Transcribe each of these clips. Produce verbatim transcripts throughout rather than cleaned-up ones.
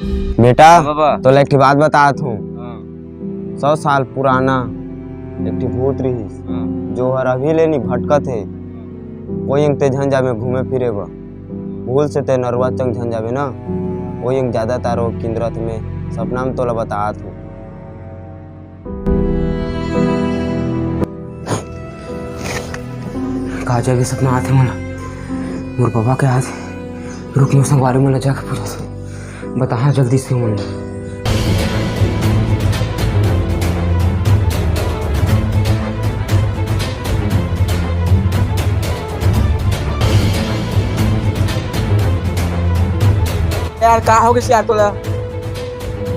बेटा, हाँ बाबा। तोला एक ठे बात बतात हूँ। हाँ। सौ साल पुराना एक ठे भूत रिहिस, हाँ। जो हर अभी ले नी भटकत हे। कोई अंग ते झन जाबे घूमे फिरे बर। भूल से ते नरवा चंग झन जाबे ना। कोई अंग ज्यादातर वो किंदरत में सपना में तोला बतात हूँ। का जाबे सपना आथे मोला। मोर बाबा के आज रुक, मोर संगवारी मन ला जाके पूछत हूँ। बताहा जल्दी से मन ला। यार, का हो गइस यार तोला?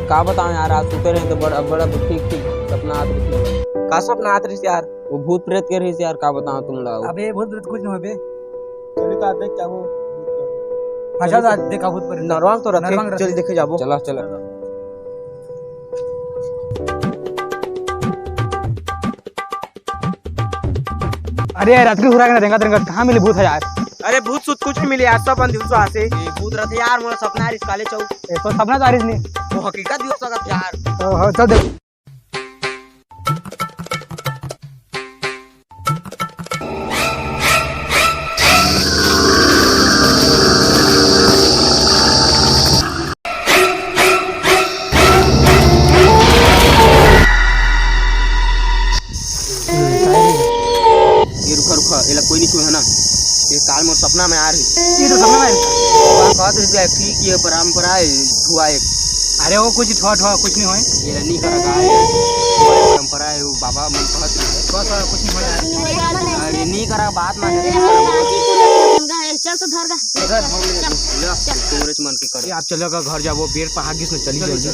का बताओं यार, आज सुते रहे तो बड़ा, बड़ा ठीक, ठीक सपना आत रहिस। का सपना आत रहिस यार? वो भूत प्रेत के रहिस यार, का बताओं तुम लोग। अबे, भूत प्रेत कुछ नहीं होबे। चली तो आज देख के आबो। हाँ, चल, आज देखा भूत प्रेत। नरवांग तो रथे, नरवांग रथे। चल देखे जाबो। चला, चला। अरे यार, रात के सुरा के ना रेंगत रेंगत कहाँ मिली भूत ह यार? अरे भूत सूत कुछ नहीं मिली यार, सब अंधविश्वास हे। ए, भूत रथे यार, मोर सपना आरिस काले चौ। ए, तो सपना तो आरिस नहीं। वो हकीकत भी हो सकत यार। ओ, हो, चल देख। ये रुका, रुका, एला कोई नहीं छुए, है ना? ये काल मोर सपना में आ रही। ये तो सपना में। बाबा कहत रहिस, ठीक ये परंपरा है, छुआ एक। अरे वो कुछ छुआ, छुआ कुछ नहीं होए। ये नहीं करा का है? परंपरा है, वो बाबा मन कहत रहिस। बस, और कुछ नहीं होए। अरे नहीं करा, बात मान। चल तो धर गा। ले, तोरे मन के कर। ये आप चलो का घर जाबो, बेर पहागिस न चली जल्दी।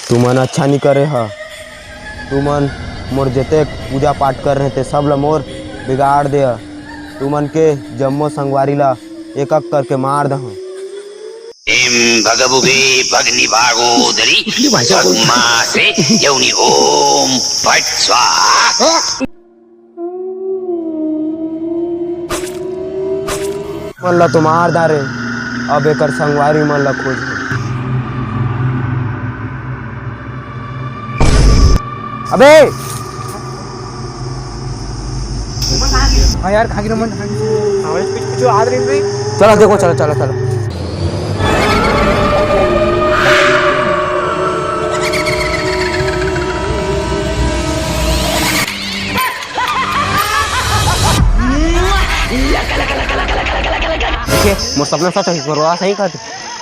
तुमन अच्छा नी करे ह। तुमन मोर जेते पूजा पाठ कर रहे थे, सब ल मोर बिगाड़ दे ह। तुमन के जम्मो संगवारी ल एक एक करके मार दहूं। एम भगवुगे भगनि भागोदरी भगमा से यौनि ओम फट स्वाहा। मन ला तो मार डारे, अब एकर संगवारी मन ला खोजहूं। अबे! हाँ यार, कहाँ गिरा मन? हमारे कुछ, कुछ याद नहीं रही। चलो देखो, चलो, चलो, चलो। देखे, मोर सपना सच है, मोर बाबा सही कहत।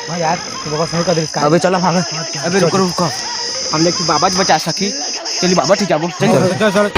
हाँ यार, तू बाबा सही कह दे इसका। अबे चलो भागो। अबे रुको, रुको, हम लोग की बाबा जी बचा सकी। चलिए बाबा ठीक है, वो चलिए। चलो, चलो, चलो।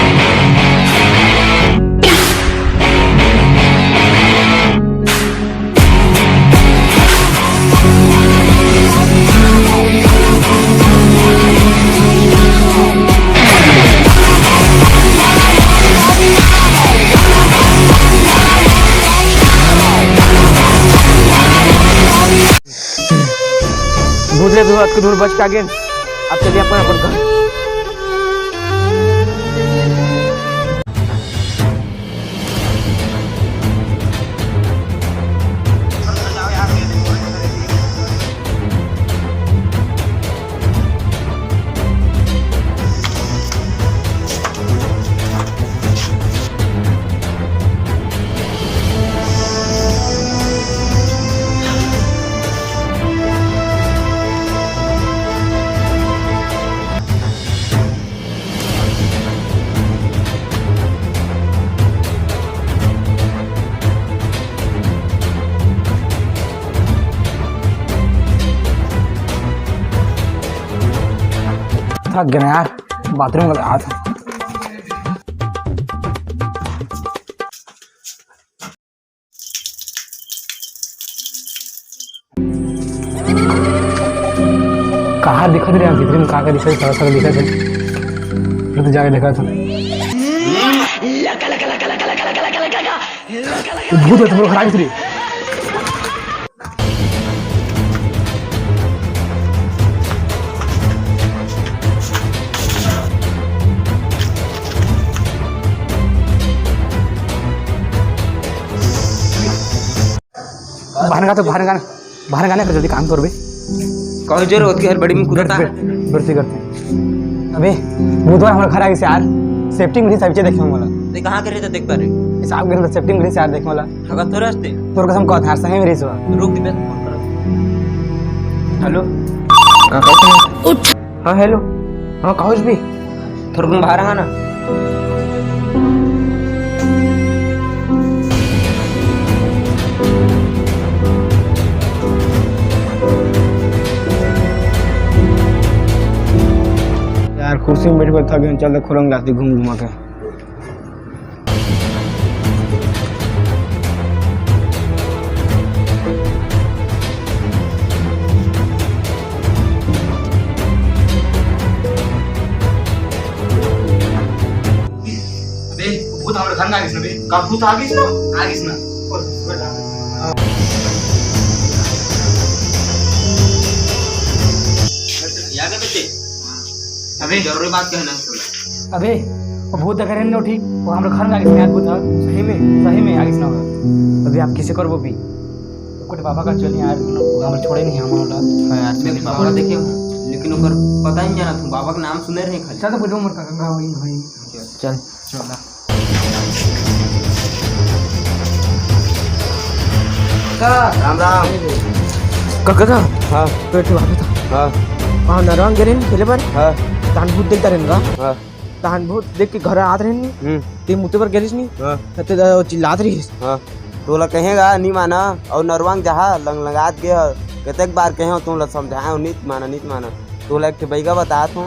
भूत ले भी अतके दूर बच के आ गेन। अब चलिए अपन, अपन घर। थक गए यार, बाथरूम का हाथ। कहाँ दिखत रहे भीतरी में, का का दिखत, सारा सारा दिखत है। मैं तो जाके देखा था। भूत है, तुम लोग खराब भीतरी। बाहर का तो, बाहर का, बाहर का ना कर, जल्दी काम कर बे। कौन जोर होती है, हर बड़ी में कूदता है। गलती, गलती। अबे, बुधवार हमारे घर आ गए यार, सेफ्टी में नहीं सब चीज़ देखे हम बोला। ते कहाँ के रहते देख पा रहे? इस आप घर सेफ्टी में नहीं यार देखे बोला। अगर थोड़ा हंसते। तोर कसम कहत है, सही में रहिस बा। रुक दे, मैं फोन करो। हेलो। हाँ, कौन? हाँ, हेलो। हाँ, काहुस भी। थोड़ा तुम बाहर आना। यार, कुर्सी में बैठ बैठ थक गए, चल दे खोलंग लाती घूम घुमा के। अबे, भूत हमर घर में आ गिस ना बे। का भूत आ गिस ना? आ गिस ना। या के बच्चे? अबे। जरूरी बात कहना है तोला। अबे, वो भूत देख रहे हैं, ठीक? वो हमरे घर में आ गिस ना यार, भूत है। सही में? सही में आ गिस ना। अभी आप किसे करबो भी? कुछ बाबा का चल यार, वो हमर छोड़े नहीं, हम वाला। हाँ यार, चल बाबा। बाबा देखे हो, लेकिन ओकर पता ही नहीं जाना तू, बाबा का नाम सुने रहे खाली। चल तो पूछो मोर का गंगा होई, होई। चल। चल। का? राम राम। का, का, का? हाँ। बैठो, बाबा था। हाँ। हाँ, नरवा गे रहेन खेले बर। हाँ। तहान भूत देखता रहेन का? हाँ। तहान भूत देख के घर आत रहेन नी। हम्म। ते मुते बर गे रहिस नी। हाँ। त ते चिल्लात रहिस। हाँ। तोला कहेगा नी माना, अउ नरवा जहाँ लंगलंगात गे ह, कतेक बार कहे हो तुमला समझाए हो, नित माना, नित माना। तोला एक ठे बैगा बतात हो,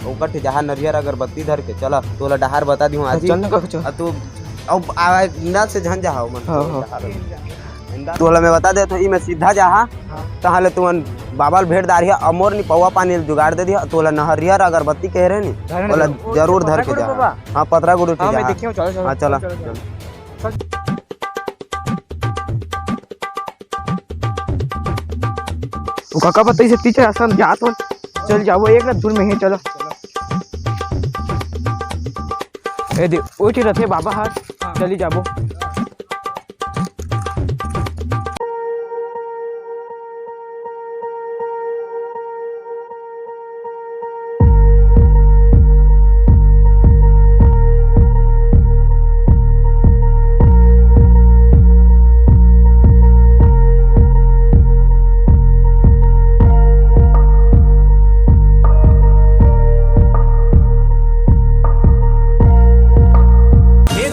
ओकर ठे जहाँ नरियर अगरबत्ती धर के चला, तोला डहार बता दिहूँ आज ही। चल ना, काका, चल। आ तू, अब आ, इन्दा से झन जहा, मन हाँ, हाँ। डहार। तोला मैं बता देत हों, ई में सीधा जहा, हाँ। तहाँ ले तुमन बाबा ल भेंट डारिहा, अउ मोर नी पौवा पानी ल जुगाड़ दे दिहा, तोला नहरियर अगरबत्ती कहे रहे नी, धरे ओला नहीं। जरूर धर के पथरा गुड़ जहा। बाबा। हाँ, पथरा गुड़ उठे हाँ, मैं जहा। देखियो, चलो, चलो, हाँ, चला, चलो, चलो। चला। चल। वो काका बताई से पीछे असन जात हो, चल जाबो एक ना दूर में ही, चलो। ए दे, ओ चीज रथे बाबा हाथ, हाँ। चली जाबो।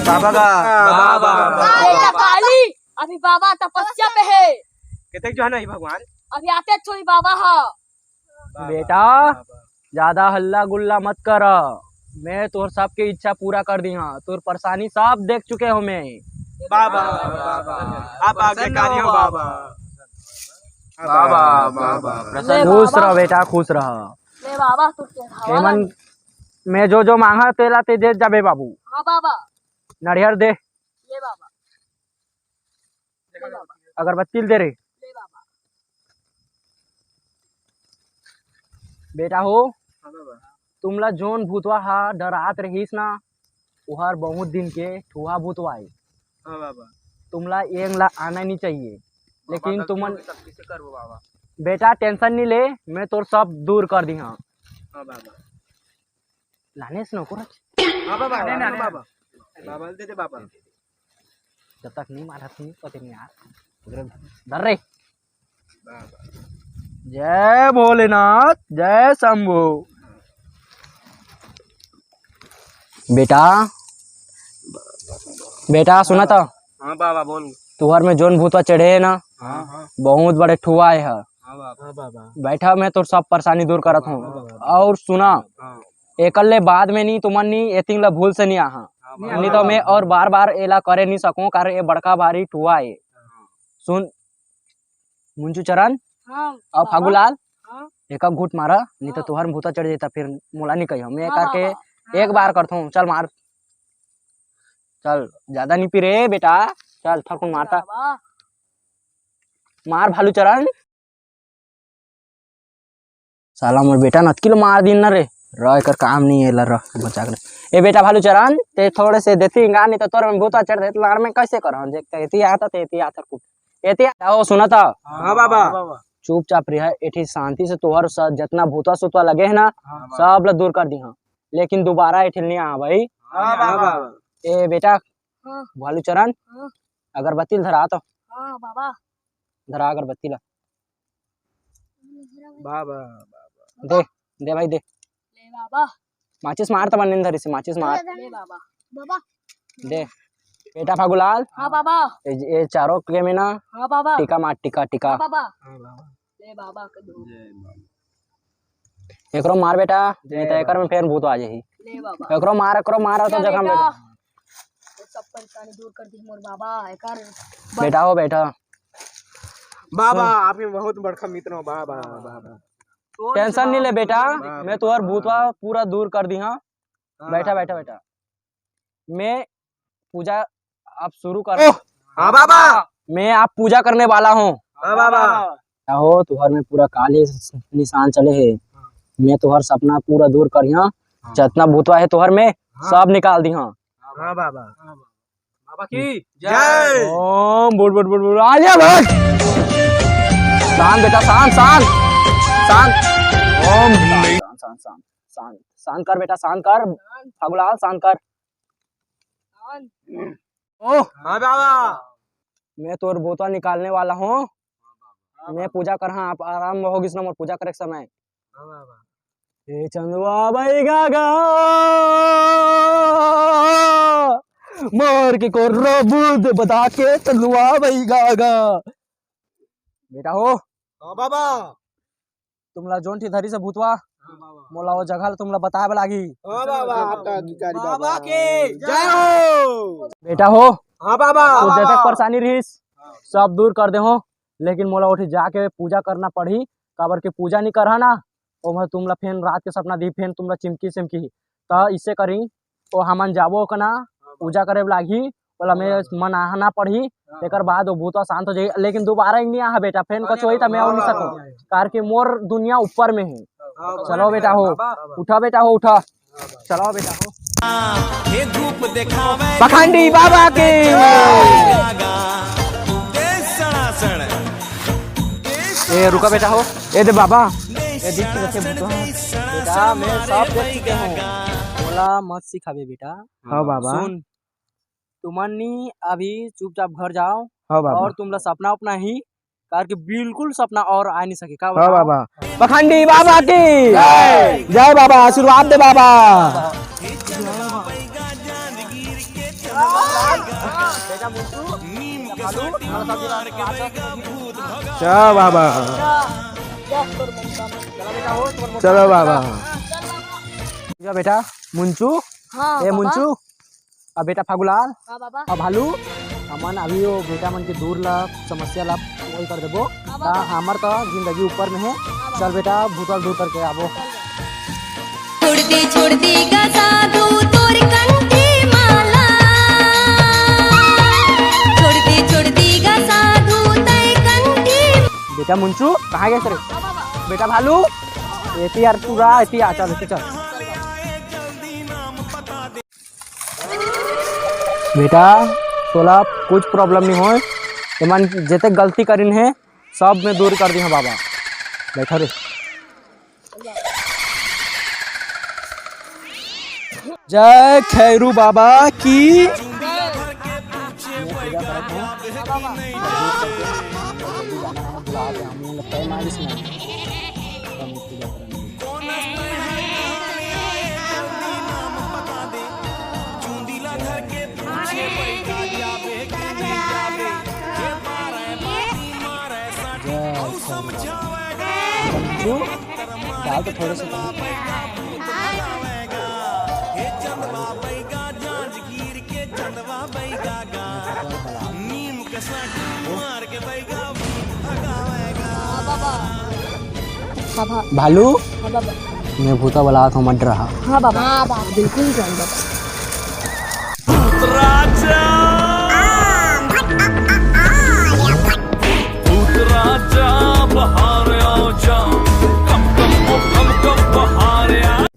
बाबा का। बाबा। अरे काली, अभी बाबा तपस्या पे है। कितने जो है ना ही भगवान? अभी आते छोड़ी बाबा हा। बाबा, बेटा, बाबा। ज्यादा हल्ला गुल्ला मत कर, मैं तोर सबके इच्छा पूरा कर दिहा, तोर परेशानी सब देख चुके हो मैं। बाबा, बाबा, आप आज्ञाकारी हो बाबा। बाबा, बाबा, प्रसन्न। खुश रह बेटा, खुश रह। ले बाबा, तू चढ़ावा एमन ला। मैं जो जो मांगा तेला ते दे जाबे बाबू। हाँ बाबा। नरियर दे। ले बाबा। ले बाबा। अगरबत्ती दे रे। ले बाबा। बेटा हो, हाँ बाबा। तुमला जोन भूतवा हा डरात रहिस ना, ओहर बहुत दिन के ठुहा भूतवा ए। हाँ बाबा। तुमला एंग ला आना नहीं चाहिए, बाबा, लेकिन गलती तुमन हो गई, तब किसे करबो बाबा? बेटा tension नहीं ले, मैं तोर सब दूर कर दिहा। हाँ बाबा। लानेस न ओकरा। हाँ बाबा, नहीं, हाँ नहीं, बाबा। बाबा दे दे बाबा। जब तक नहीं मारा नहीं पते नहीं यार। ओकरे धर रे। बाबा। जय भोलेनाथ, जय शंभू। बेटा, बेटा सुना था? हाँ बाबा बोल। तुहर में जोन भूतवा चढ़े है ना, हाँ, हाँ। बहुत बड़े ठुआ है। हाँ बाबा। बैठा, मैं तोर सब परेशानी दूर करत हूँ। हाँ बाबा। और सुना, हाँ। एकर ले बाद में नहीं, तुमन नहीं, ए thing ला भूल से नहीं आहा। हाँ बाबा। नहीं तो मैं और बार बार एला करे नहीं सकूँ, कारण ये बड़का भारी टुआ है। हाँ। सुन, मुंचू चरण हाँ, और बाबा। फागुलाल, हाँ। एक घूट मारा, नहीं तो हाँ। तुहर भूता चढ़ जाता, फिर मोला नहीं कहियो। मैं हाँ, करके बाबा। हाँ। एक बार करता हूँ, चल मार, चल, ज्यादा नहीं पी रे बेटा, चल थरकुन मारता, बाबा। मार भालू चरण। साला मोर बेटा नतकी ल मार दिन न रे। रह, एकर काम नहीं है, ला रह, बचा के रह। ए बेटा भालू चरण, ते थोड़े से देती गा, नहीं तो तोर में भूता चढ़ देत, लाड़ में कैसे करहन? जे कहती आता, ते एती आता कुछ। एती आता, ओ सुना था। हाँ बाबा। चुपचाप रह, एठी शांति से तोहर स-, जितना भूतवा सुतवा लगे है ना, हाँ बाबा। सब ला दूर कर दिहा। लेकिन दोबारा एठी नहीं आ भाई। हाँ बाबा। ए बेटा, हाँ। भालू चरण, हाँ। अगरबत्ती ल धरा तो। हाँ बाबा। धरा अगरबत्ती ला। बाबा, बाबा। दे, दे भाई, दे। ले बाबा। माचिस मार, तब नहीं धरी से, माचिस मार। ले बाबा। बाबा। दे। बेटा फागुलाल। हाँ बाबा। ये, ये चारों के में ना हाँ बाबा। टीका मार, टीका, टीका। हाँ बाबा। हाँ बाबा। ले बाबा के दो। जय बाबा। एकरो मार बेटा, जय नहीं तो एकर बाबा। में फेर भूत आ जाही। ले बाबा। एकरो मार, एकरो मार, तो ले जख्म बेटा। बेटा। वो सब परेशानी दूर कर दी मोर बाबा, एकर बेटा हो, बेटा। बाबा, सुन। आप ही बहुत बड़का मित्र हो, बाबा, बाबा। Tension नहीं ले बेटा, बाबा। मैं तुहर भूतवा पूरा दूर कर दी, हाँ। हाँ, बैठा, बाबा। बैठा, बैठा। मैं पूजा आप शुरू कर। ओह, हाँ, बाबा। मैं आप पूजा करने वाला हूँ। हाँ, बाबा। हो, तुहर में पूरा काले निशान चले हे। मैं तुहर सपना पूरा दूर करिहा, हाँ। जितना भूतवा है तुहर में, हाँ। सब निकाल दिहा। हाँ बाबा। बाबा की जय। ओम बुड़ बुड़ बुड़ बुड़, आ जा बस। शांत बेटा, शांत, शांत, शांत। ओम शांत, शांत, शांत, शांत, शांत कर बेटा, शांत कर। फागुलाल, शांत कर। ओह, हाँ बाबा। मैं तोर भूतवा निकालने वाला हूँ। मैं पूजा करहा, आप आराम में होगिस ना मोर पूजा करे के समय। हाँ बाबा। ए चंदवा भाई गागा, मार के कोर्रा बुध बता के चंदवा भाई गागा। बेटा हो। हाँ बाबा। तुमला जोन ठी धरी से भूतवा, हाँ बाबा। मोला वो जगह ला तुमला बताए बर लागी। हाँ बाबा, आपका अधिकारी बाबा। बाबा के जय हो। बेटा हो। हाँ बाबा। तो जैसे परेशानी रहीस, सब दूर कर दे हो, लेकिन मोला उठी जाके पूजा करना पड़ही, काबर के पूजा नहीं करहा ना, ओमा तुमला फेन रात के सपना दी, फेन तुमला चिमकी सिमकी। त इससे करी, ओ हमन जाबो कना, पूजा करे लागही, ओला मैं मनाना पड़ही, तेकर बाद ओ भूतवा शांत हो जाही। लेकिन दोबारा एक नहीं आहा बेटा, फेन कुछ होही त मैं अउ नहीं सकूं, कार के मोर दुनिया ऊपर में है। चलो बेटा हो, उठा बेटा हो, उठा। चलो बेटा हो। पखंडी बाबा के। ए, रुका बेटा हो। ए दे बाबा। ए, देख के रखे भूतवा। बेटा, मैं सब देख चुके हूँ। मोला मत सिखाबे बेटा। हाँ बाबा। सुन, तुमन नी अभी चुपचाप घर जाओ। हाँ बाबा। और तुमला सपना उपना ही, कार के बिल्कुल सपना और आ नहीं सके का हाँ बाबा। पखंडी बाबा की जय। जय बाबा, आशीर्वाद दे बाबा। चलो बाबा। चलो बाबा। जा बेटा, मुंचू। हाँ, ए बाबा। मुंचू, अब बेटा फागुलाल, हाँ, बाबा। अब भालू, हमन अभी वो बेटा मन के दूर ला समस्या ला हल कर देबो। हाँ, ता बाबा। हमर तो जिंदगी ऊपर में है। हाँ, बाबा। चल बेटा, भूतल दूर करके आबो। छोड़ दे, छोड़ दे गा साधु तोर कंठी माला। छोड़ दे, छोड़ दे गा साधु तय कंठी। बेटा मुंचू, कहाँ गए रे? हाँ, बाबा। बेटा भालू, एती यार पूरा, एती आ, चल, एती चल। बेटा, तोला कुछ problem नहीं होय। एमन जेते गलती करिन हे, सब मैं दूर कर दिहा बाबा। बैठा रे। जय खैरू बाबा की। डाल तो थोड़े से। हाँ बाबा। हाँ बाबा। भालू, हाँ बाबा। मैं भूता बलात हूँ, मत डरा। हाँ बाबा। हाँ बाबा, बिल्कुल जान बाबा।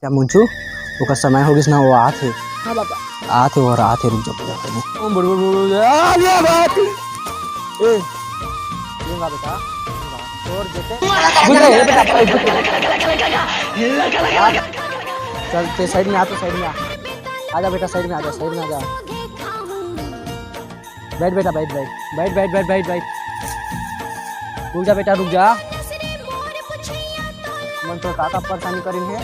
क्या मुंचू, ओकर समय हो गिस ना, वो आत हे। हाँ बाबा। आत हे, वो आत हे, रुक जा, पूजा करने। ओम बुड़ बुड़ बुड़ बुड़, आ गया बात। ए, ये ला बेटा, तोर जेते। बुझ गए, ये बेटा। चल, ते side में आ, तो side में आ। आजा बेटा, side में आ जा, side में आ जा। बैठ बेटा, बैठ, बैठ। रुक जा बेटा, रुक जा। मन तो का का परेशानी करिन हे?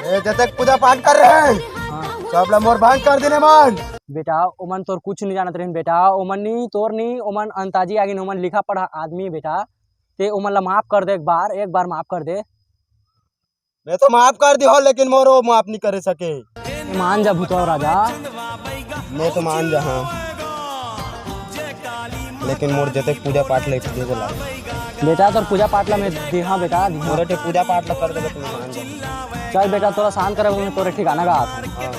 ए, जतेक पूजा पाठ कर रहे हैं, हाँ। सब ला मोर भंग कर देने मन। बेटा, ओमन तोर कुछ नहीं जानत रहिन बेटा, ओमन नहीं, तोर नहीं, ओमन अंताजी आगिन, ओमन लिखा पढ़ा आदमी बेटा। ते ओमन ला माफ कर दे एक बार, एक बार माफ कर दे। मैं तो माफ कर दी हो, लेकिन मोर वो माफ नहीं करे सके। मान जा भूतवा राजा। मैं तो मान जा, हाँ, लेकिन मोर जतेक पूजा पाठ ले दे बोला। बेटा, तोर पूजा पाठ ला मैं दिहा बेटा, दिहा। मोर ते पूजा पाठ ला कर दे, मैं मान जा। चल बेटा, तोरा शांत करे, मैं तोरे ठिकाना का आता हूँ। हाँ।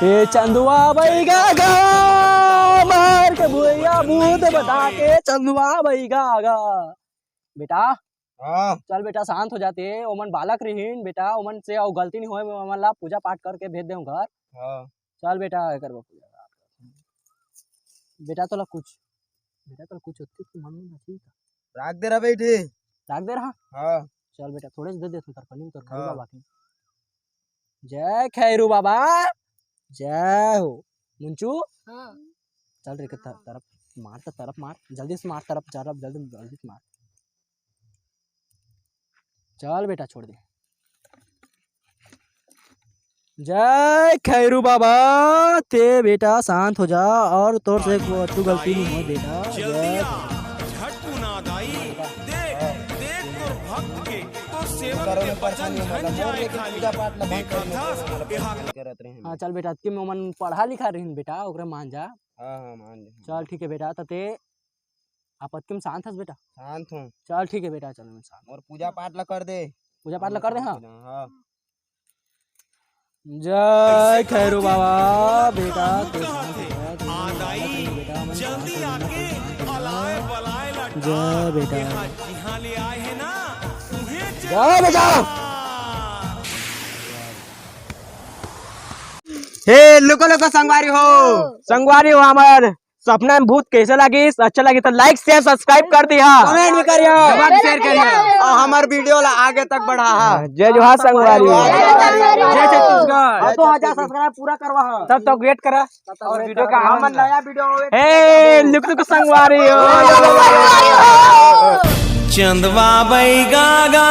ए चंदुआ बैगा गा, मार के भुइया भूत बता के चंदुआ बैगा गा। बेटा, हाँ। चल बेटा, शांत हो जाते, ओमन बालक रहिन बेटा, ओमन से अउ गलती नहीं होए, ओमन ला पूजा पाठ करके भेज दे घर। हाँ। चल बेटा, एकर बर पूजा। बेटा, तोला कुछ, बेटा, तोला कुछ ओतके तो मन में ठीक है। राख दे रहा बेटे। राख दे रहा? हाँ। चल बेटा, थोड़े से दे दे तू तरपनी में, तोर खरीदा हाँ। बाकी। जय खैरू बाबा, जय हो। मुंचू, हाँ। चल रे, के तर-, तरफ मार, तो तरफ मार, जल्दी से मार, तरफ, तरफ, जल्दी, जल्दी से मार। चल बेटा, छोड़ दे। जय खैरू बाबा, ते बेटा शांत हो जा और तोर से कुछ गलती नहीं हो बेटा। जय। हाँ, चल बेटा, अतके में ओमन पढ़ा लिखा रहिन बेटा, ओकरे मान जा। हाँ, हाँ, मान जा। चल ठीक है बेटा, त ते आप अतके में शांत हस बेटा? शांत हूँ। चल ठीक है बेटा, चल मैं शांत। और पूजा पाठ ला कर दे। पूजा पाठ ला कर दे, हाँ। हाँ। जय खैरू बाबा, बेटा, तू शांत हो जा, तू शांत हो जा, बेटा, मन शांत हो जा, जय बेटा। जय बेटा। हे लुको लुको संगवारी हो, संगवारी हो हमर सपना में भूत कैसे लगिस? अच्छा लगिस तो like, share, subscribe कर दिहा। Comment भी करिहा। Comment share करिहा। और हमर video ला आगे तक बढ़ाहा। जय जोहार संगवारी। जय छत्तीसगढ़। और दो हजार subscribe पूरा करवाहा। तब तक wait करा। और video का हमर नया video आवे। हे लुक लुक संगवारी हो। चंदवा बैगा गा।